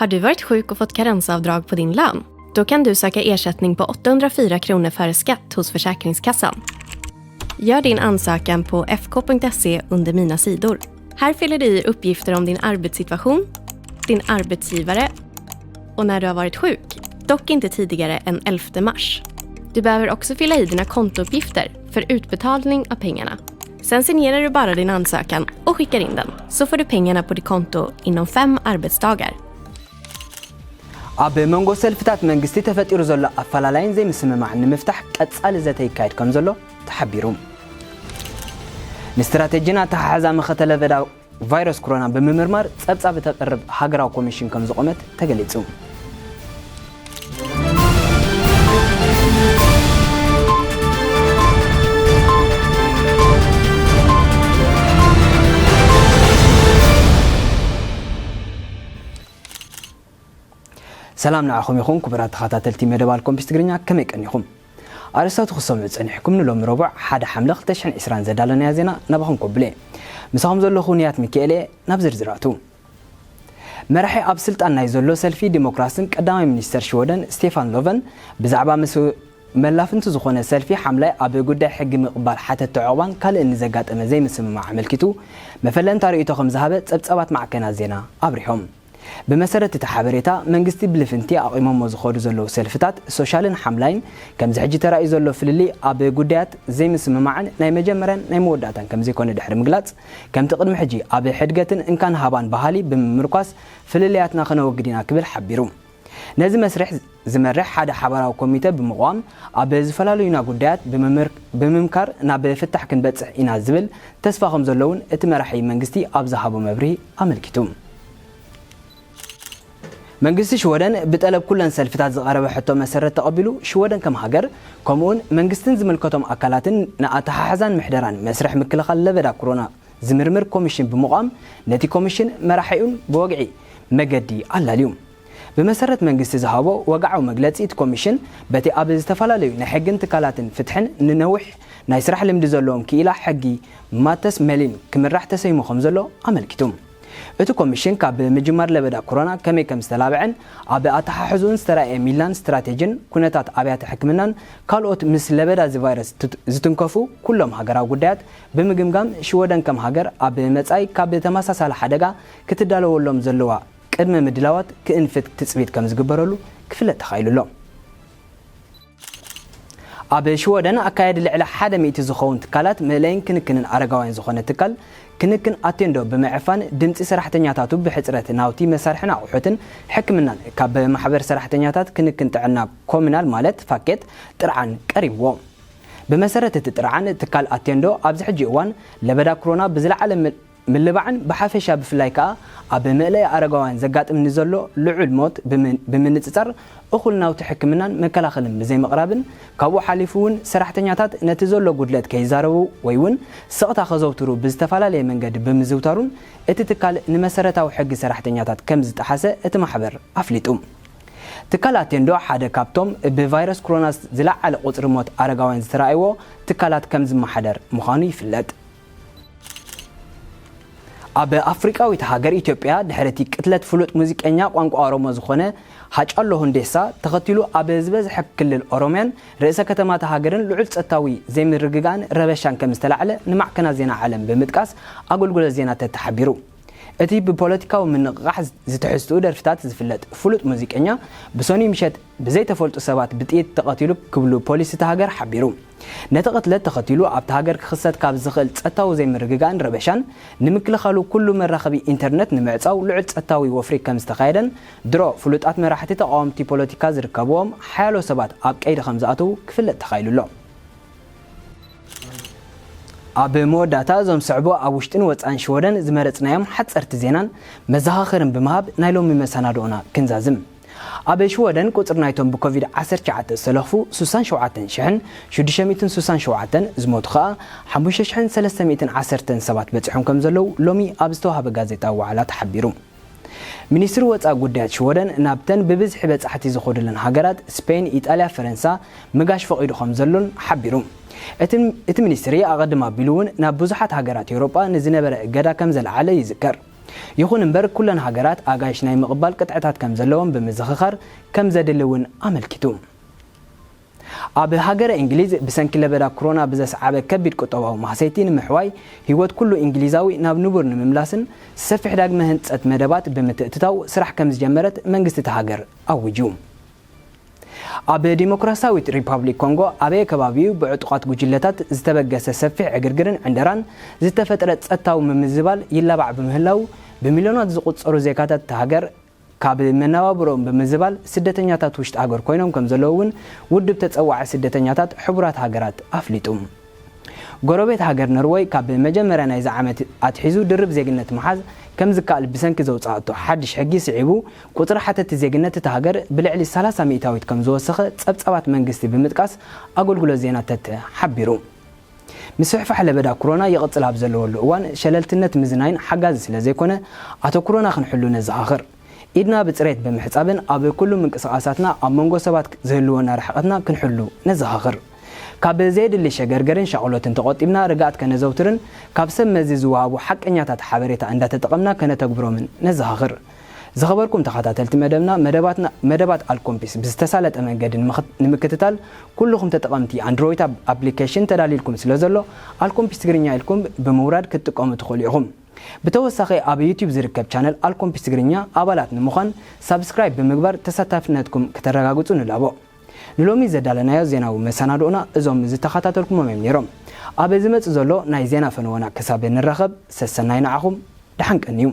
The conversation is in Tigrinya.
Har du varit sjuk och fått karensavdrag på din lön? Då kan du söka ersättning på åttahundrafyra kronor före skatt hos Försäkringskassan. Gör din ansökan på F K punkt S E under Mina sidor. Här fyller du i uppgifter om din arbetssituation, din arbetsgivare och när du har varit sjuk, dock inte tidigare än elfte mars. Du behöver också fylla i dina kontouppgifter för utbetalning av pengarna. Sen signerar du bara din ansökan och skickar in den, så får du pengarna på ditt konto inom fem arbetsdagar. ኣብ መንጎ ሰልፍታት መንግስቲ ተፈጢሩ ዘሎ ኣፈላላይን ዘይምስምማዕን ንምፍታሕ ቀጻሊ ዘተ ይካየድ ከም ዘሎ ተሓቢሩ። ንስትራቴጂን ኣተሓሕዛ መኸተ ለበዳ ቫይረስ ኮሮና ብምምርማር ጸብጻብ እተቕርብ ሃገራዊ ኮሚሽን ከም ዝቖመት ተገሊጹ። ሰላም ንዓኹም ይኹን ክቡራት ተኸታተልቲ መደብ ኣልኮምፒስ ትግርኛ፣ ከመይ ቀኒኹም? ኣርእስታቱ ክሰምዑ ጸኒሕኩም ንሎሚ ረቡዕ ሓደ ሓምለ ክልተ ሽሕን ዕስራን ዘዳለናያ ዜና ናባኹም ከብለ። ምሳኹም ዘለኹ ንያት ሚካኤል እየ። ናብ ዝርዝራቱ። መራሒ ኣብ ስልጣን ናይ ዘሎ ሰልፊ ዲሞክራስን ቀዳማይ ሚኒስተር ሽወደን ስቴፋን ሎቨን ብዛዕባ ምስ መላፍንቲ ዝኾነ ሰልፊ ሓምላይ ኣብ ጉዳይ ሕጊ ምቕባል ሓተት ተዕቑባን ካልእን ንዘጋጠመ ዘይምስምማዕ ኣመልኪቱ መፈለምታ ርእይቶ ከም ዝሃበ ጸብጻባት ማዕከናት ዜና ኣብሪሆም። ብመሰረት እቲ ሓበሬታ፣ መንግስቲ ብልፍንቲ ኣቒሞሞ ዝኸዱ ዘለዉ ሰልፍታት ሶሻልን ሓምላይን ከምዚ ሕጂ ተራእዩ ዘሎ ፍልልይ ኣብ ጉዳያት ዘይምስምማዕን ናይ መጀመርያን ናይ መወዳእታን ከም ዘይኮነ ድሕሪ ምግላጽ፣ ከምቲ ቅድሚ ሕጂ ኣብ ሕድገትን እንካን ሃባን ባህሊ ብምምርኳስ ፍልልያትና ከነወግድ ኢና ክብል ሓቢሩ። ነዚ መስርሕ ዝመርሕ ሓደ ሓባራዊ ኮሚተ ብምቕዋም ኣብ ዝፈላለዩና ጉዳያት ብምምር- ብምምካር ናብ ፍታሕ ክንበጽሕ ኢና ዝብል ተስፋ ከም ዘለውን እቲ መራሒ መንግስቲ ኣብ ዝሃቦ መብርሂ ኣመልኪቱ። መንግስቲ ሽወደን ብጠለብ ኩለን ሰልፍታት ዝቐረበ ሕቶ መሰረት ተቐቢሉ ሽወደን ከም ሃገር ከምኡውን መንግስትን ዝምልከቶም ኣካላትን ንኣተሓሕዛን ምሕደራን መስርሕ ምክልኻል ለበዳ ኮሮና ዝምርምር ኮሚሽን ብምቋም ነቲ ኮሚሽን መራሒኡን ብወግዒ መገዲ ኣላልዩ። ብመሰረት መንግስቲ ዝሃቦ ወግዓዊ መግለጺ እቲ ኮሚሽን በቲ ኣብ ዝተፈላለዩ ናይ ሕግን ትካላትን ፍትሕን ንነዊሕ ናይ ስራሕ ልምዲ ዘለዎም ክኢላ ሕጊ ማተስ መሊን ክምራሕ ተሰይሙ ከም ዘሎ ኣመልኪቱ። እቲ ኮሚሽን ካብ ምጅማር ለበዳ ኮሮና ከመይ ከም ዝተላብዐን ኣብ ኣተሓሕዝኡን ዝተራእየ ሚላን ስትራቴጂን ኩነታት ኣብያተ ሕክምናን ካልኦት ምስ ለበዳ እዚ ቫይረስ ትት- ዝትንከፉ ኩሎም ሃገራዊ ጉዳያት ብምግምጋም ሽወደን ከም ሃገር ኣብ መጻኢ ካብ ተመሳሳሊ ሓደጋ ክትዳለወሎም ዘለዋ ቅድመ ምድላዋት ክእንፍት ትጽቢት ከም ዝግበረሉ ክፍለጥ ተኻኢሉ ኣሎ። ኣብ ሽወደን ኣካየዲ ልዕሊ ሓደ ሚእቲ ዝኸውን ትካላት መእለይን ክንክንን ኣረጋውያን ዝኾነ ትካል ክንክን ኣቴንዶ ብምዕፋን ድምፂ ሰራሕተኛታቱ ብሕፅረት ናውቲ መሳርሕን ኣቑሑትን ሕክምናን ካብ ማሕበር ሰራሕተኛታት ክንክን ጥዕና ኮሙናል ማለት ፋኬት ጥርዓን ቀሪብዎ። ብመሰረት እቲ ጥርዓን ትካል ኣቴንዶ ኣብዚ ሕጂ እዋን ለበዳ ኮሮና ብዝለዓለ ምል- ምልባዕን ብሓፈሻ ብፍላይ ከኣ ኣብ መእለይ ኣረጋውያን ዘጋጥም ንዘሎ ልዑል ሞት ብምንጽጻር እኹል ናውቲ ሕክምናን መከላኸልን ብዘይምቕራብን ካብኡ ሓሊፉ እውን ሰራሕተኛታት ነቲ ዘሎ ጉድለት ከይዛረቡ ወይ እውን ስቕታ ከዘውትሩ ብዝተፈላለየ መንገዲ ብምዝውታሩን እቲ ትካል ንመሰረታዊ ሕጊ ሰራሕተኛታት ከም ዝጠሓሰ እቲ ማሕበር ኣፍሊጡ። ትካል ኣቴንዶ ሓደ ካብቶም ብቫይረስ ኮሮና ዝለዓለ ቁፅሪ ሞት ኣረጋውያን ዝተራእይዎ ትካላት ከም ዝመሓደር ምዃኑ ይፍለጥ። ኣብ ኣፍሪቃዊት ሃገር ኢትዮጵያ ድሕሪ እቲ ቅትለት ፍሉጥ ሙዚቀኛ ቋንቋ ኦሮሞ ዝኾነ ሃጫሎ ሁንዴሳ ተኸቲሉ ኣብ ዝበዝሐ ክልል ኦሮምያን ርእሰ ከተማ እታ ሃገርን ልዑል ጸጥታዊ ዘይምርግጋእን ረበሻን ከም ዝተላዕለ ንማዕከናት ዜና ዓለም ብምጥቃስ ኣገልግሎት ዜና ተተ ሓቢሩ። እቲ ብፖለቲካዊ ምንቕቓሕ ዝትሕዝትኡ ደርፍታት ዝፍለጥ ፍሉጥ ሙዚቀኛ ብሶኑይ ምሸት ብዘይተፈልጡ ሰባት ብጥይት ተቐቲሉ ክብሉ ፖሊስ እታ ሃገር ሓቢሩ። ነቲ ቅትለት ተኸቲሉ ኣብታ ሃገር ክኽሰት ካብ ዝኽእል ጸጥታዊ ዘይምርግጋእን ረበሻን ንምክልኻሉ ኩሉ መራኸቢ ኢንተርነት ንምዕጻው ልዑል ጸጥታዊ ወፍሪ ከም ዝተኻየደን ድሮ ፍሉጣት መራሕቲ ተቓወምቲ ፖለቲካ ዝርከብዎም ሓያሎ ሰባት ኣብ ቀይዲ ከም ዝኣተዉ ክፍለጥ ተኻኢሉ ኣሎ። ኣብ መወዳእታ እዞም ስዕቡ ኣብ ውሽጥን ወጻእን ሽወደን ዝመረጽናዮም ሓጸርቲ ዜናን መዘኻኸርን ብምሃብ ናይ ሎሚ መሰናድኦና ክንዛዝም። ኣብ ሽወደን ቁጽሪ ናይቶም ብኮቪድ ዓሰርተ ትሽዓተ ዝተለኽፉ ስሳን ሸውዓተን ሽሕን ሽዱሽተ ሚእትን ስሳን ሸውዓተን፣ ዝሞቱ ከኣ ሓሙሽተ ሽሕን ሰለስተ ሚእትን ዓሰርተን ሰባት በጺሖም ከም ዘለዉ ሎሚ ኣብ ዝተዋህበ ጋዜጣዊ ዋዕላ ተሓቢሩ። ሚኒስትሪ ወጻኢ ጉዳያት ሽወደን ናብተን ብብዝሒ በጻሕቲ ዝኸዱለን ሃገራት ስፔን፣ ኢጣልያ፣ ፈረንሳ ምጋሽ ፈቒዱ ከም ዘሎን ሓቢሩ። እቲ እቲ ሚኒስትሪ ኣቐድም ኣቢሉ እውን ናብ ብዙሓት ሃገራት ኤውሮጳ ንዝነበረ እገዳ ከም ዘልዓለ ይዝከር። ይኹን እምበር ኩለን ሃገራት ኣጋይሽ ናይ ምቕባል ቅጥዕታት ከም ዘለዎም ብምዝኽኻር ከም ዘድሊ እውን ኣመልኪቱ። ኣብ ሃገረ እንግሊዝ ብሰንኪ ለበዳ ኮሮና ብዘስዓበ ከቢድ ቁጠባዊ ማህሰይቲ ንምሕዋይ ህይወት ኩሉ እንግሊዛዊ ናብ ንቡር ንምምላስን ሰፊሕ ዳግመ ህንጸት መደባት ብምትእትታው ስራሕ ከም ዝጀመረት መንግስቲ እቲ ሃገር ኣዊጁ። ኣብ ዲሞክራሲያዊት ሪፓብሊክ ኮንጎ ኣበየ ከባቢኡ ብዕጡቓት ጉጅለታት ዝተበገሰ ሰፊሕ ዕግርግርን ዕንደራን ዝተፈጥረ ጸጥታዊ ምምዝባል ይላባዕ ብምህላው ብሚልዮናት ዝቑጸሩ ዜጋታት እታ ሃገር ካብ መነባብሮኦም ብምዝባል ስደተኛታት ውሽጢ ሃገር ኮይኖም ከም ዘለዉ እውን ውድብ ተጸዋዒ ስደተኛታት ሕቡራት ሃገራት ኣፍሊጡ። ጎረቤት ሃገር ኖርወይ ካብ መጀመርያ ናይዚ ዓመት ኣትሒዙ ድርብ ዜግነት ምሓዝ ከም ዝከኣል ብሰንኪ ዘውጻኣቶ ሓድሽ ሕጊ ስዒቡ ቁጽሪ ሓተቲ ዜግነት እታ ሃገር ብልዕሊ ሰላሳ ሚእታዊት ከም ዝወሰኸ ጸብጻባት መንግስቲ ብምጥቃስ ኣገልግሎት ዜና ተተ ሓቢሩ። ምስፍሕፋሕ ለበዳ ኮሮና ይቕጽል ኣብ ዘለወሉ እዋን ሸለልትነት ምዝናይን ሓጋዚ ስለ ዘይኮነ ኣተኩሮና ክንሕሉ ነዘኻኽር። ኢድና ብጽሬት ብምሕጻብን ኣብ ኩሉ ምንቅስቓሳትና ኣብ መንጎ ሰባት ዝህልወና ርሕቐትና ክንሕሉ ነዘኻኽር። ካብ ዘየድሊ ሸገርገርን ሻቕሎትን ተቖጢብና ርግኣት ከነዘውትርን ካብ ሰብ መዚ ዝወሃቡ ሓቀኛታት ሓበሬታ እንዳተጠቐምና ከነተግብሮምን ነዘኻኽር። ዝኸበርኩም ተኸታተልቲ መደብና መደባትና መደባት ኣልኮምፒስ ብዝተሳለጠ መንገዲ ንምኽት- ንምክትታል ኩልኹም ተጠቐምቲ ኣንድሮይድ ኣፕ- ኣፕሊኬሽን ተዳሊልኩም ስለ ዘሎ ኣልኮምፒስ ትግርኛ ኢልኩም ብምውራድ ክትጥቀሙ ትኽእሉ ኢኹም። ብተወሳኺ ኣብ ዩቲዩብ ዝርከብ ቻነል ኣልኮምፒስ ትግርኛ ኣባላት ንምዃን ሳብስክራይብ ብምግባር ተሳታፍነትኩም ከተረጋግጹ ንላቦ። ንሎሚ ዘዳለናዮ ዜናዊ መሰናድኦና እዞም ዝተኸታተልኩሞም እዮም ነይሮም። ኣብ ዝመጽእ ዘሎ ናይ ዜና ፈነወና ክሳብ ንራኸብ ሰሰናይ ንዓኹም፣ ደሓን ቀንዩ።